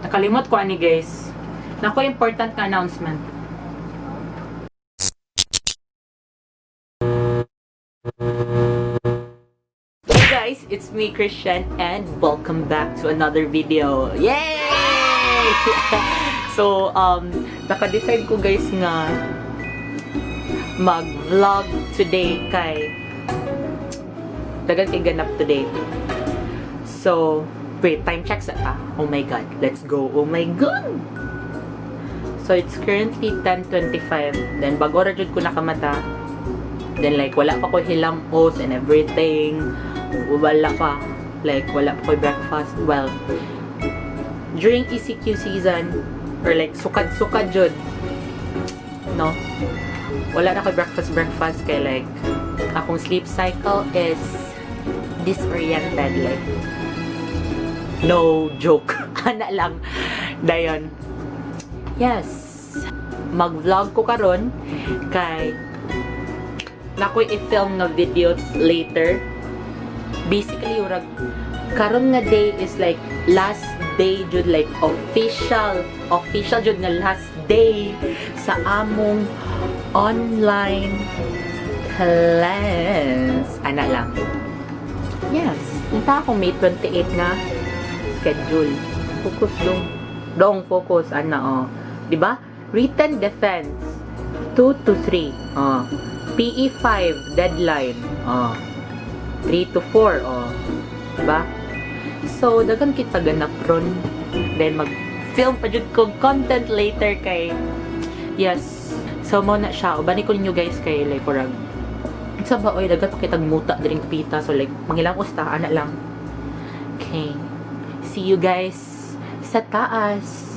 Nakalimot ko ani, guys. Nako important nga announcement. Hey guys, it's me, Christian, and welcome back to another video. Yay! So, naka-decide ko, guys, nga mag-vlog today kay daghan kay ganap today. So, wait, time check sa ta. Oh my God, let's go. Oh my God! So, it's currently 10:25. Then, bago ra jud ko nakamata. Then, like, wala pa ko hilamos and everything. Wala pa. Like, wala pa ko breakfast. Well, during ECQ season, or like, sukad-sukad jud. No? Wala na ko breakfast-breakfast kay like, akong sleep cycle is disoriented. Like, no joke. Ana lang. Dayon. Yes. Mag-vlog ko karon kay nakoy i-film nga video later. Basically, urag karon nga day is like last day jud, like official official jud nga last day sa among online class. Ana lang. Yes. Unta akong May 28 nga schedule. Focus dong. Dong focus ana, oh. 'Di ba? Written defense 2 to 3. Oh. PE 5 deadline. Oh. 3 to 4, oh. 'Di ba? So daghan kita ganap ron. Then mag-film pa jud ko content later kay yes. So mo na siya. Ubani ko ninyo, guys, kay like urag sa ba, oy, daghan pa kitag muta diring pita, so like manghilamos ta, ana lang. Okay. See you guys sa taas.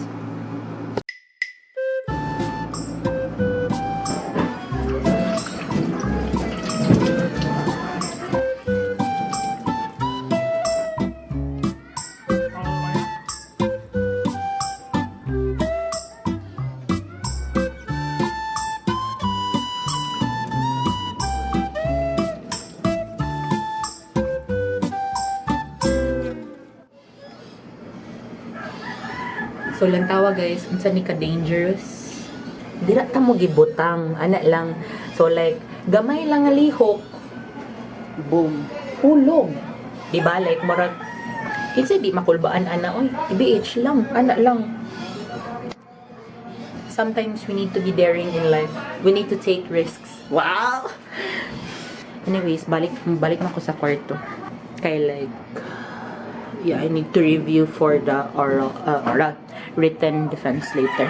So lantawa, guys, unsa ni ka dangerous? Dira ta mo gibutang, ana lang. So like gamay lang nga lihok. Boom. Hulog. Di ba? Like murag kinsa di makulbaan ana, oy. TBH lang, ana lang. Sometimes we need to be daring in life. We need to take risks. Wow! Anyways, balik balik na ko sa kwarto. Kay like yeah, I need to review for the oral written defense later.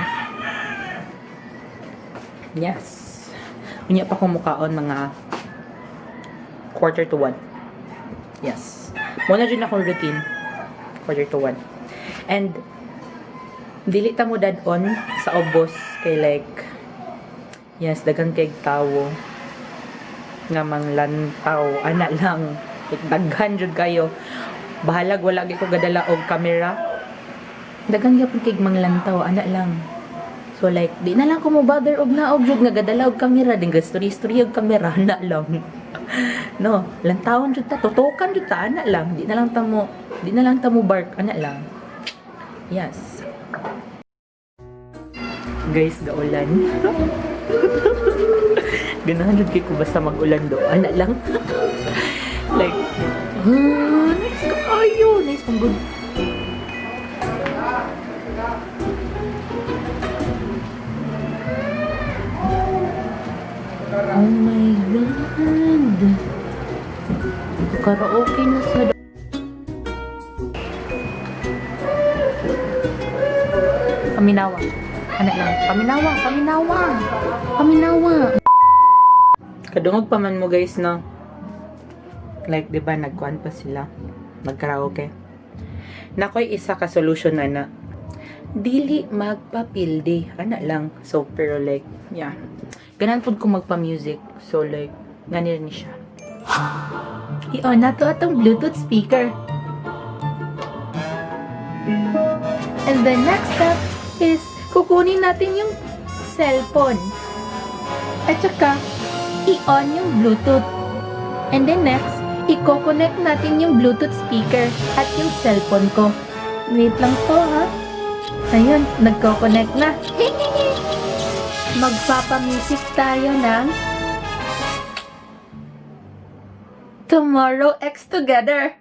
Yes. Unya pa kong mukaon mga 12:45. Yes. Muna dyan akong routine. 12:45. And dili ta mo dad-on sa ubos kay like yes, daghan kay tawo nga manglantaw, ana lang. Like, daghan jud kayo, bahalag wala gyud ko gadala og camera, daghan gyapon kay manglantaw, ana lang. So like di na lang ko mo bother og naog jud nga gadala og camera din, story story og camera, ana lang, no? Lantawon jud ta, tutukan jud ta, ana lang. Di na lang ta mo bark, ana lang. Yes, guys, gaulan. Ganahan jud kay ko basta mag-ulan do, ana lang. Like, nice kaayo, nice pang good. Oh my God. Karaoke na sa Paminawa. Ano lang? Paminawa, paminawa. Paminawa. Kadungog pa man mo, guys, no? Like, di ba, nagkuan pa sila. Nagkaraoke. Nakoy isa ka solution na na. Dili magpapildi. Ana lang. So, pero like, yeah. Ganahan pud ko magpa-music. So, like, ganun ni siya. I-on na to atong Bluetooth speaker. And the next step is kukunin natin yung cellphone. At saka, i-on yung Bluetooth. And then next, i-connect natin yung Bluetooth speaker at yung cellphone ko. Wait lang po, ha. Ayun, nagko-connect na. Magpapamusic tayo ng Tomorrow X Together.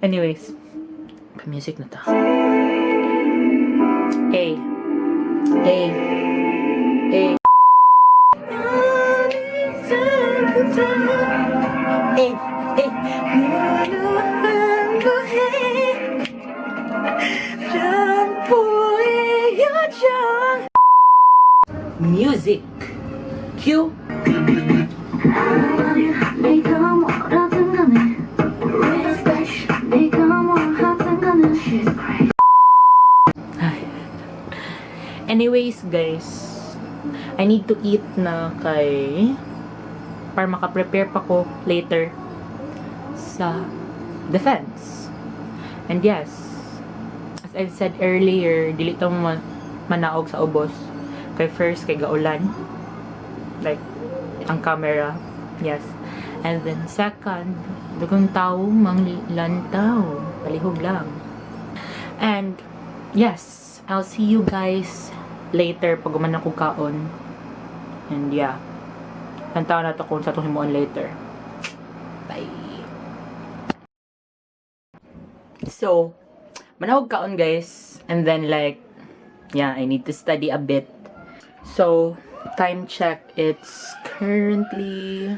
Anyways, music na to. A. A. A. A. A. Music. Cue. 네가 뭐라든 간에 Refresh 네가 뭘 하든 간에 She's crazy. Ay. Anyways, guys, I need to eat na kay para maka-prepare pa ko later sa defense. And yes, as I've said earlier, dili to manaog sa ubos. Kay first, kay gaulan. Like, ang camera. Yes. And then second, dugong tao mang lantaw. Palihog lang. And, yes, I'll see you guys later pag guman ako kaon. And yeah, lantaw na to kung sa itong himuon later. Bye! So, manahog kaon, guys. And then like, yeah, I need to study a bit. So, time check, it's currently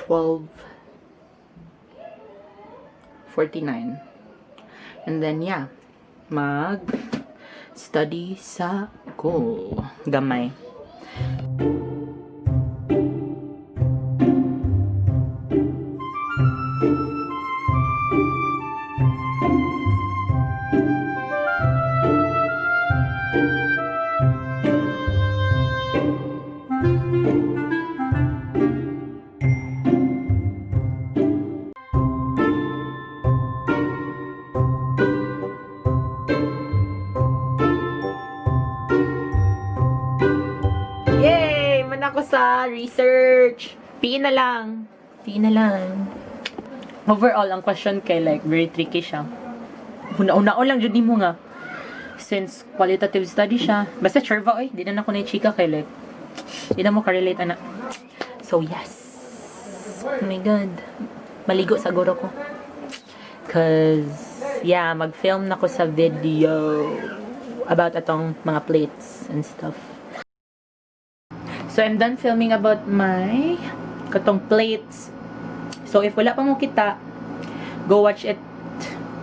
12:49. And then, yeah, mag study sa ko. Gamay. Yay! Man ako sa research! PE na lang. PE na lang. Overall, ang question kay like, very tricky siya. Una-una lang jud nimo nga. Since qualitative study siya. Basta cherva oy, di na nako na chika kay like, di na mo ka-relate ana. So yes. Oh my God. Maligo sa guro ko. 'Cause, yeah, mag-film na ko sa video about atong mga plates and stuff. So, I'm done filming about my katong plates. So, if wala pa mo kita, go watch it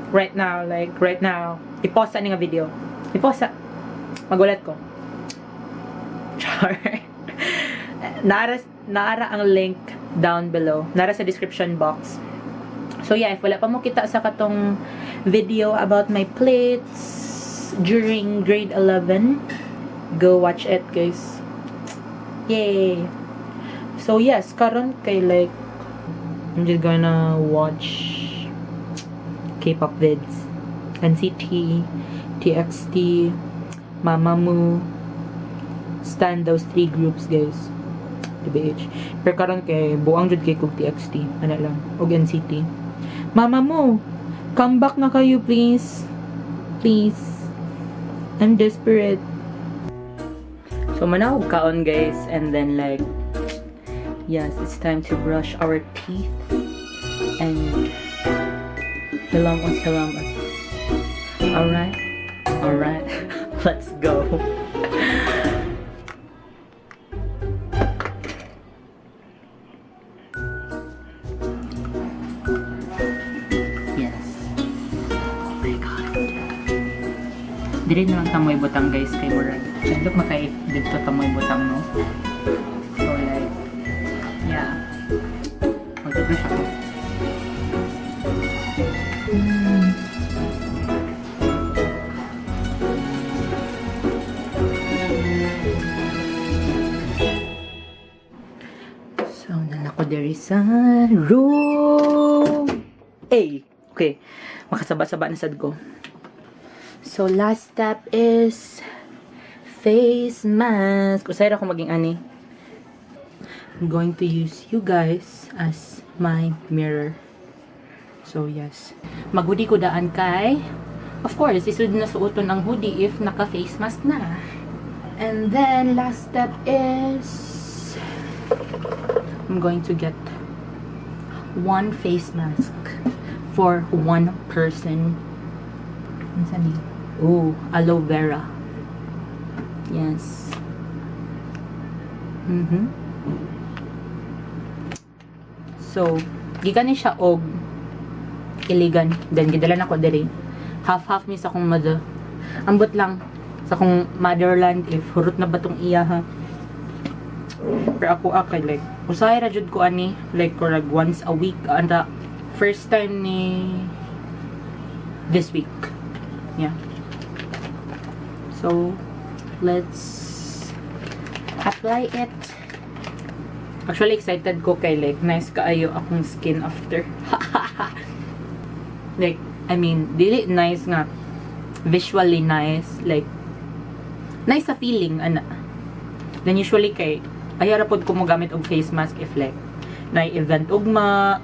right now. Like, right now. I-pause ni nga video. I-pause. Magulat ko. Char. Naara ang link down below. Nara sa description box. So yeah, if wala pa mo kita sa katong video about my plates during grade 11, go watch it, guys. Yay! So yes, karon kay like I'm just gonna watch K-pop vids. NCT, TXT, Mamamoo, stand those three groups, guys. TBH. Pero karon kay buang jud kay kog TXT, ana lang og NCT. Mamamoo, come back na kayo please. Please. I'm desperate. So manahog kaon, guys, and then like yes, it's time to brush our teeth and hilamos hilamos. Alright? Alright. Let's go. Yes. Oh my God. Dili na lang tamoy butang, guys, kay murag. Look makay dito tamoy butang, no. So like yeah. Mag-brush ako. So, nala ko diri sa room. A. Okay. Makasaba-saba na sad ko. So, last step is face mask. Usay ra ko maging ani. I'm going to use you guys as my mirror. So, yes. Mag-hoodie ko daan kay, of course, isud na suoton ang hoodie if naka-face mask na. And then, last step is, I'm going to get one face mask for one person. Unsa ni? Oh, aloe vera. Yes. So, gikan ni siya og Iligan. Then, gidala na ko diri. Half-half mi sa akong mother. Ambot lang sa akong motherland if hurot na ba tong iya ha. Pero ako kay like, usahay ra jud ko ani, like kurag once a week anda first time ni this week. Yeah. So, let's apply it. Actually, excited ko kay like, nice kaayo akong skin after. Like, I mean, dili nice nga, visually nice, like, nice sa feeling, ana. Then usually kay, ayaw ra pod ko mo gamit og face mask if like, na event ugma,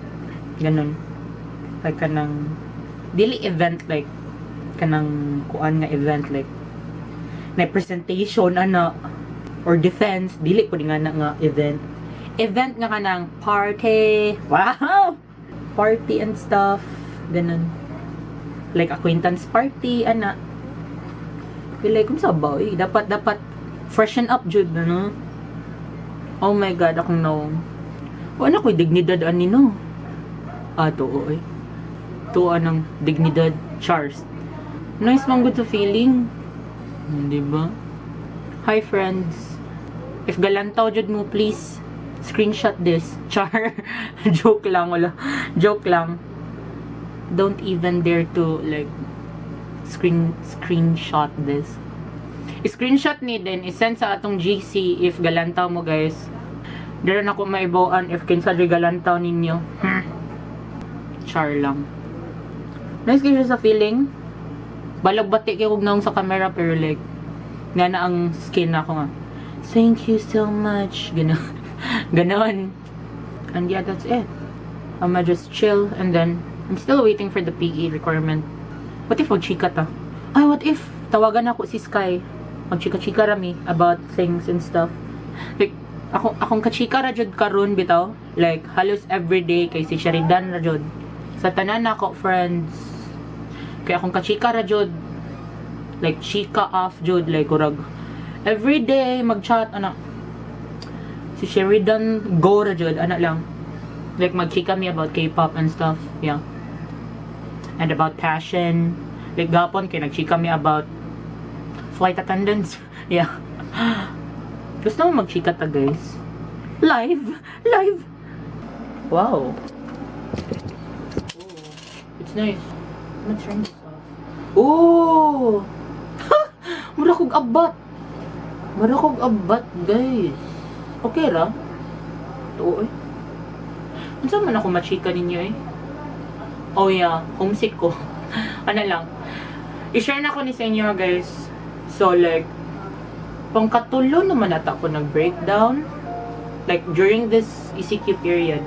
ganun. Like kanang, dili event like, kanang kuan nga event like, na presentation ana, or defense, dili po nga na nga event. Event nga kanang party, wow! Party and stuff, ganun. Like acquaintance party, ana. Feel like, kung sa ba, eh, dapat freshen up jud, ano? Oh my God, akong nawong. Wala ko'y dignidad ani no. Ah, tuo eh. Tuo ng dignidad, Charles. Nice man good sa feeling. Di ba? Hi, friends. If galantaw jud mo, please screenshot this. Char. Joke lang, wala. Joke lang. Don't even dare to like screenshot this. Screenshot ni then isend sa atong GC if galantaw mo, guys. Dira na ko maibaw-an if kinsa di galantaw ninyo. Char lang. Nice kayo sa feeling. Balag bati kay kog naong sa camera pero like nga na ang skin ako nga. Thank you so much. Ganon. Ganon. And yeah, that's it. I'ma just chill and then I'm still waiting for the PE requirement. What if magchika ta? Ay, what if tawagan ako si Sky? Magchika-chika rami about things and stuff. Like, akong kachika ra jud karon bitaw. Like, halos everyday kay si Sheridan ra jud. Sa tanan nako friends, kay akong kachika ra jud. Like, chika off jud. Like, kurag, everyday mag-chat, ana. Si Sheridan go ra jud, ana lang. Like, magchika mi about K-pop and stuff. Yeah. And about passion. Like, gapon, kay nagchika mi about flight attendants. Yeah. Gusto mo magchika ta, guys? Live! Live! Wow. Oh, it's nice. I'm gonna turn this off. Oh! Mura kog abat. Mura kog abat, guys. Okay ra? Tuo eh. Unsa man ako machika ninyo eh? Oh yeah, homesick ko. Ano lang. I-share na ko ni sa inyo, guys. So like, pangkatulo naman ata ako nag-breakdown. Like, during this ECQ period.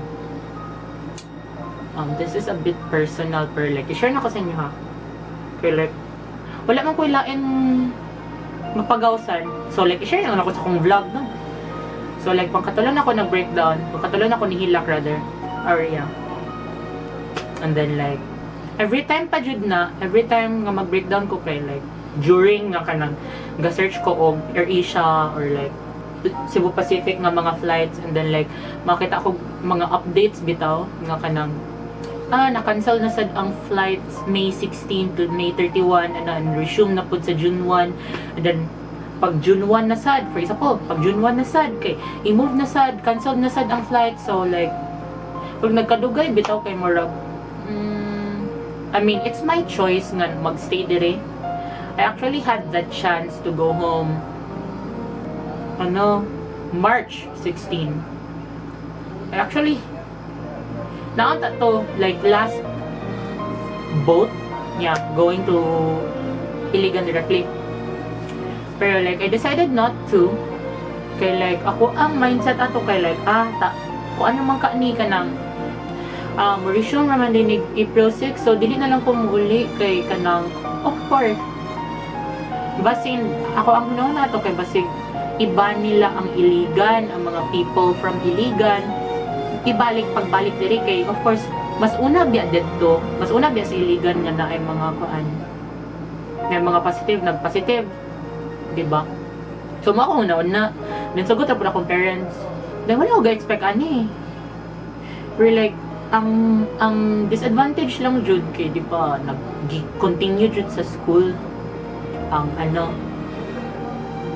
This is a bit personal pero like, i-share na ko sa inyo ha. Kaya like, wala man ko ilain mapagawsan. So like, i-share na ako sa akong vlog, no? So like, pangkatulo na ako nag-breakdown. Pangkatulo na ako nihilak rather. Or yeah. And then like, every time pa jud na, every time nga mag-breakdown ko kay like, during nga kanang ga-search ko og AirAsia or like Cebu Pacific nga mga flights and then like makita ko mga updates bitaw nga kanang na-cancel na sad ang flights May 16 to May 31 and then resume na pud sa June 1. And then pag June 1 na sad, for example, pag June 1 na sad kay i-move na sad, cancel na sad ang flight. So like pag nagkadugay bitaw kay murag I mean, it's my choice nga magstay dire. I actually had the chance to go home ano, March 16. I actually naunta to like last boat, yeah, going to Iligan directly. Pero like I decided not to kay like ako ang mindset ato kay like ta kung ano man ka ni ka nang Resume raman din April 6, so dili na lang ko muuli kay kanang, of course, basin ako ang no na to kay basig iba nila ang Iligan, ang mga people from Iligan ibalik pagbalik diri kay of course mas una biya didto, mas una biya sa Iligan nga naay mga kuan, may mga positive, nag-positive, di ba? So mo ako una-una then sagot ra pud akong parents, then wala ko ga-expect ani. We're like, ang disadvantage lang jud kay di ba nag continue jud sa school ang ano,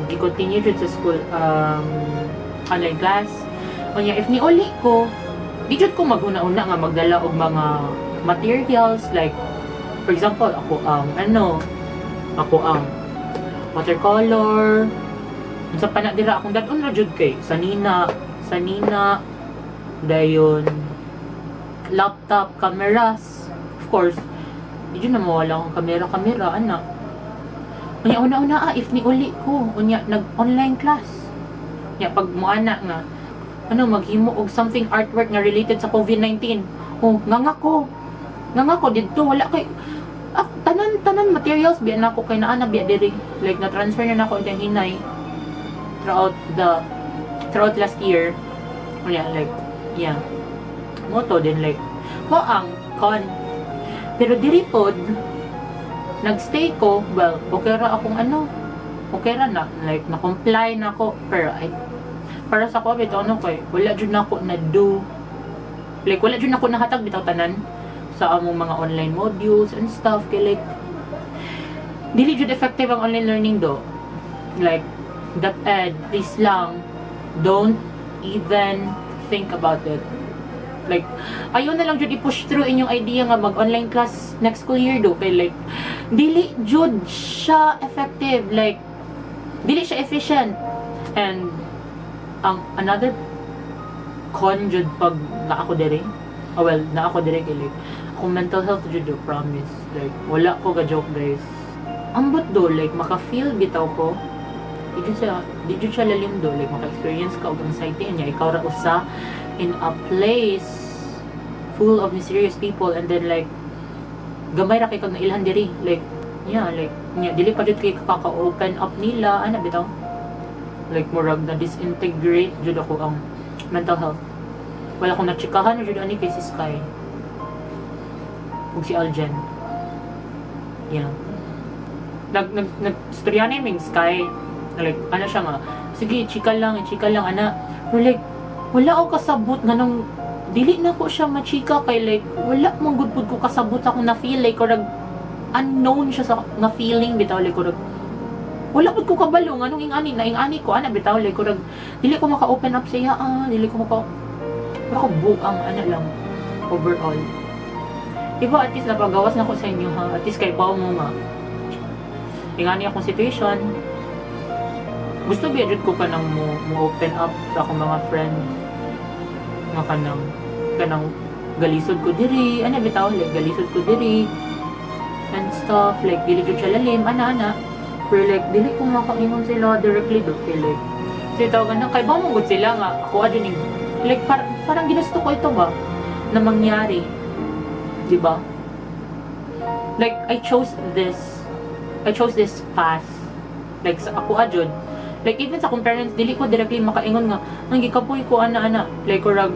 gi-continue jud sa school online class. Unya if ni-uli ko, di jud ko maghuna-una nga magdala og mga materials, like for example ako ang ano, ako ang watercolor, unsa pa na dira akong dad-on ra jud kay sanina sanina, dayon laptop, cameras. Of course, di jud na mawala akong kamera kamera ana. Unya una-una ah, if ni-uli ko, unya nag online class. Unya pag muana nga ano, maghimo og something artwork nga related sa COVID-19. Oh, nga ko. Nga ko didto wala kay ah, tanan tanan materials biya nako kay naa na biya diri. Like na transfer na nako ang hinay throughout last year. Unya like yeah. Mo to din, like mo ang con. Pero diri pod nagstay ko, well, okay ra akong ano, okay ra na, like, na-comply na ako, pero ay, para sa ako, bitaw ano kay, wala jud na ako na do, like, wala jud na ako nahatag bitaw tanan sa among mga online modules and stuff, kay like, dili jud effective ang online learning do. Like, DepEd, please lang, don't even think about it. Like, ayaw na lang jud i-push through inyong idea nga mag-online class next school year do. Kay like, dili jud siya effective. Like, dili siya efficient. And, ang another con jud pag na ako diri, oh well, na ako diri kay like, akong mental health jud do, promise. Like, wala ko ga joke, guys. Ambot do, like, maka-feel bitaw ko. Di jud siya lalim do, like, maka-experience ka og anxiety niya. Ikaw ra usa in a place full of mysterious people and then like gamay ra kay kag nailhan diri, like yeah, like nya dili pa jud kay kaka-open up nila ana bitaw. Like murag na disintegrate jud ako ang mental health. Wala akong natsikahan jud ani kay si Sky ug si Aljen. Yeah, nag nag nag istorya na yung Sky, like ano siya nga, "Sige, chika lang ana." Pero like wala ako kasabot nganong dili na ko siya machika kay like wala man gud pud ko kasabot sa akong na feel, like kurag unknown siya sa nga feeling bitaw. Like kurag wala pud ko kabalo nganong ing-ani na ing-ani ko ana bitaw. Like kurag dili ko maka-open up sa iya ah, dili ko maka wala ko buang ana lang overall. Diba, at least napagawas na ko sa inyo ha, at least kay bawo mo nga ingani akong situation. Gusto biya jud ko kanang mo open up sa akong mga friend nga kanang galisod ko diri ana bitaw, like galisod ko diri and stuff, like dili jud siya lalim ana ana, pero like dili ko makaingon sila directly do kay like kasi tawagan na kay ba mo gud sila nga ako adyo ning like parang ginusto ko ito ba na mangyari, di ba? Like I chose this path. Like sa ako adjud, like even sa akong parents dili ko directly makaingon nga ang gikapoy ko ana ana. Like kurag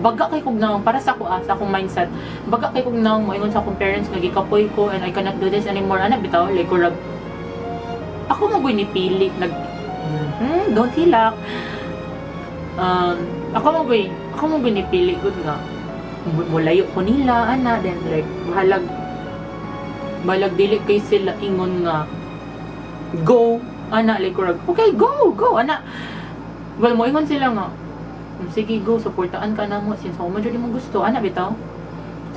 baga kay kog naong para sa ako ah, sa akong mindset, baga kay kog naong moingon sa akong parents nga gikapoy ko and I cannot do this anymore ana bitaw. Like kurag ako mo ni pili nag don't hilak, ako mo ni pili gud nga mulayo ko nila ana. Then like bahalag bahalag dili kay sila ingon nga go ana, like kurag okay, go go ana. Well, moingon sila nga, "Sige, go, suportaan ka na mo since mo man jud imong gusto" ana bitaw.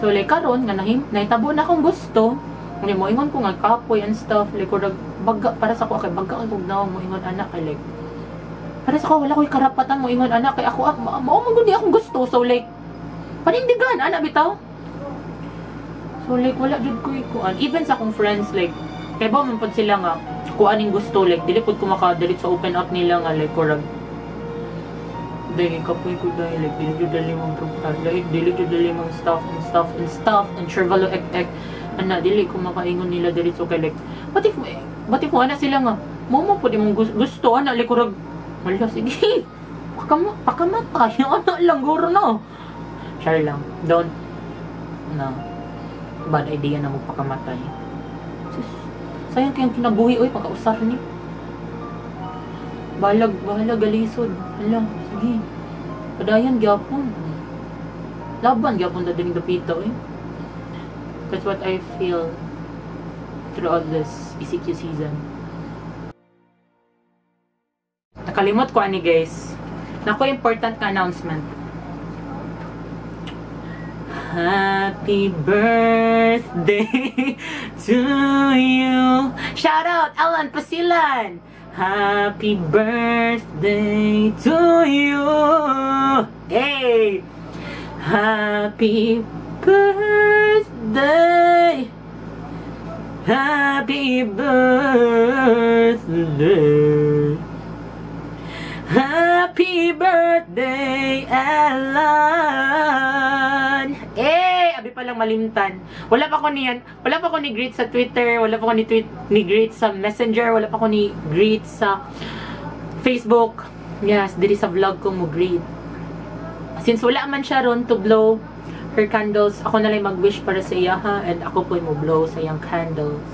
So like karon nga nahim nahitabo na akong gusto, hindi mo ingon ko nga kapoy and stuff, like kurag baga para sa ako kay baga kay kog naong mo ingon ana kay like para sa ako wala ko'y karapatan mo ingon ana kay ako ah, mao man gud ni akong gusto. So like panindigan ana bitaw. So like wala jud ko'y kuan. Even sa akong friends, like kay ba man pud sila nga kuan ning gusto, like dili pud ko maka sa open up nila nga like kurag Dahil kapoy ko dahil like dili jud dali mang dahil dili jud dali mang stuff and stuff and stuff and sure ek ek ana dili ko makaingon nila diretso kay like what if ana sila nga mo pud imong gusto ana like kurag wala, sige, pakamatay ana lang guro, no? Share lang, don't, no, bad idea na magpakamatay. Sus, sayang kayong kinabuhi oy, pagkausar ni. Balag, bahala galisod. Hala, sige. Padayon gyapon. Laban gyapon na din dapita eh. That's what I feel throughout this ECQ season. Nakalimot ko ani, guys. Nako, important ka announcement. Happy birthday to you. Shout out Alan Pasilan. Happy birthday to you. Hey. Happy birthday. Happy birthday. Happy birthday, Ellen! Eh, abi pa lang malimtan. Wala pa ko niyan. Wala pa ko ni greet sa Twitter, wala pa ko ni tweet ni greet sa Messenger, wala pa ko ni greet sa Facebook. Yes, diri sa vlog ko mo greet. Since wala man siya ron to blow her candles, ako na lang mag-wish para sa iya ha, and ako po mo blow sa iyang candles.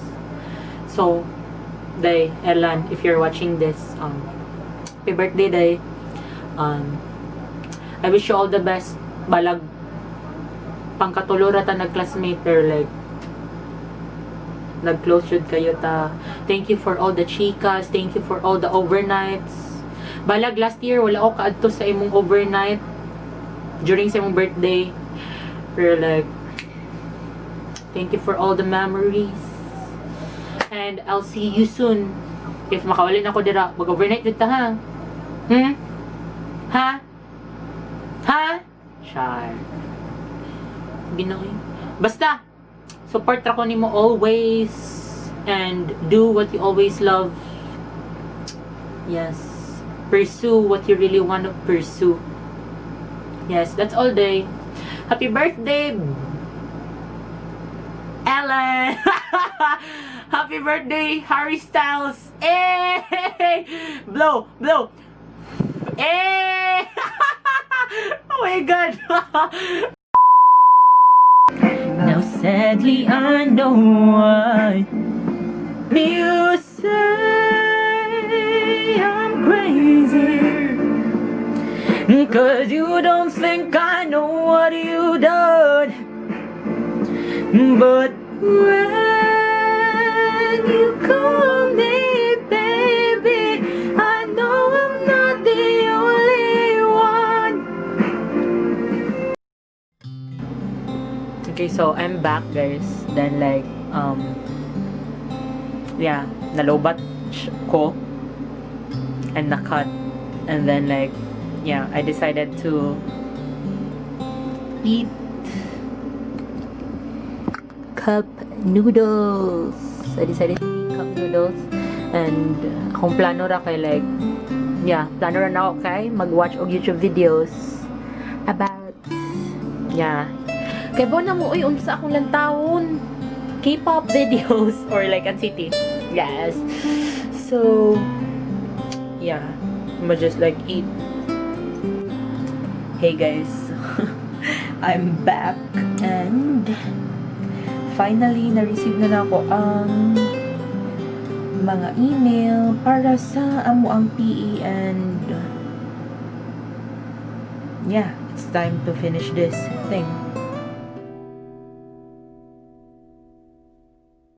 So, day, Ellen, if you're watching this, happy birthday, day. I wish you all the best. Balag, pangkatulora ta nag-classmate, pero like, nag-close jud kayo ta. Thank you for all the chicas. Thank you for all the overnights. Balag last year, wala ako kaadto sa imong overnight during sa imong birthday. Pero like, thank you for all the memories. And I'll see you soon. If makawalin ako dira, mag-overnight dito ha. Ha? Ha? Char. Ginoy. Basta, support ako nimo always and do what you always love. Yes. Pursue what you really want to pursue. Yes, that's all day. Happy birthday, Ellen! Happy birthday, Harry Styles! Hey! Blow! Blow! Hey! Oh my God! Now sadly I know why you say I'm crazy, 'cause you don't think I know what you done. But when you call me baby, I know I'm not the only one. Okay, so I'm back, guys. Then like, yeah, nalobat ko and nakat. And then like, yeah, I decided to eat cup noodles. I decided to eat cup noodles. And akong plano ra kay like, yeah, plano ra na ako kay mag-watch og YouTube videos about, yeah. Kay bo na mo, uy, unsa akong lantawon. K-pop videos or like NCT. Yes. So, yeah. I'm just like eat. Hey guys, I'm back and finally na-receive na nako ang mga email para sa amo ang PE and yeah, it's time to finish this thing.